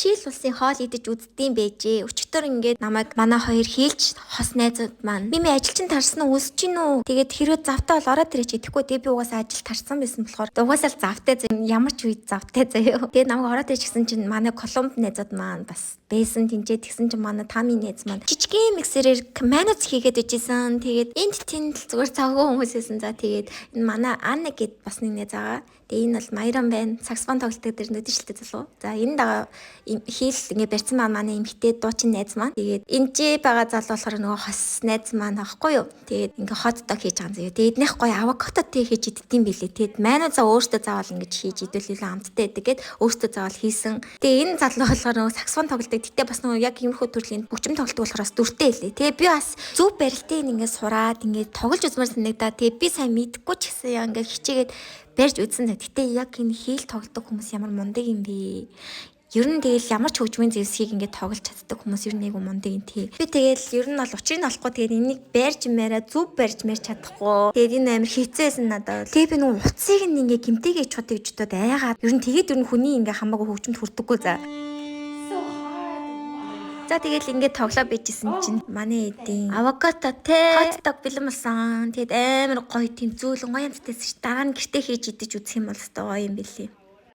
Чили улсын хоол идэж үздэм байжээ. Өчигдөр ингээд намайг манай хоёр хийлж хос найзууд маань "Мими, ажилчин тарсан уу, өсөж гин үү? Тэгээд хэрвээ завтай бол ороод ирээч" гэхгүй. Тэгээд би угаасаа ажил тарсан байсан болохоор угаасаа л завтай заяа. Ямар ч үед завтай заяа. Тэгээд намайг ороод ирж гисэн чинь манай Колумб найзууд маань бас байсан тэнцээ. Тэгсэн чинь манай Тами найз маань жижигхэн миксерээр майонез хийгээд байжсэн. Тэгээд энд тэнд л зүгээр цавгүй хүмүүс байсан. За, тэгээд энэ манай Анна гэд бас нэг найз байгаа. Тэгээ энэ бол Майран байна. Саксофон тоглолтог дээр нүдэн шилтэй залуу. За, энэ дагаа хийл ингээ барьсан маа манай эмхтэй дуучин найз маань. Тэгээд энэ ч байгаа залуу болохоор нөгөө хос найз маань аахгүй юу. Тэгээд ингээ hot dog хийж байгаа юм заяа. Тэгээд эднийх гоё авокадо тэ хийж иддэм билээ. Тэгээд майонезаа өөртөө заавал ингэж хийж идвэл илүү амттай байдаг гэд өөртөө заавал хийсэн. Тэгээд энэ залуу болохоор нөгөө саксофон тоглолтог. Гэтэ бас нөгөө яг иймэрхүү төрлийн хөгжим тоглолтог болохоор бас дүртэй хэлээ. Тэгээ би бас зөв барилтыг ингээ сураад ингээ тоглож үзмээр санагдаа. Тэгээ би сайн мэдэхгүй ч гэсэн яа ингээ хичээгээд барьж үзсэн. Гэтэ яг энэ хийл тоглодог хүмүүс ямар мундаг юм бэ? Ер нь тэгэл ямар ч хөгжмийн зэвсгийг ингээд тоглож чаддаг хүмүүс ер нь айгу мундаг юм тий. Би тэгэл ер нь бол учрыг нь олохгүй, тэгээд энийг барьж мээрэ зөв барьж мэрч чадахгүй. Тэгээд энэ амар хэцээсэн надад. Тэгээд би нөгөө утсыг нь ингээд гимтэйгээ чод гэж бодоод айгаад ер нь тэгээд ер нь хүний ингээд хамаагүй хөгжмөд хүрдэггүй за. So hard. За, тэгэл ингээд тоглоо байжсэн чинь манай эдийн авокадо те hot dog бэлэн болсон. Тэгээд амар гоё, тийм зөөлөн гоё амттайсэн ш. Дараа нь гэртээ хийж идэж үзэх юм бол өстой гоё юм билий.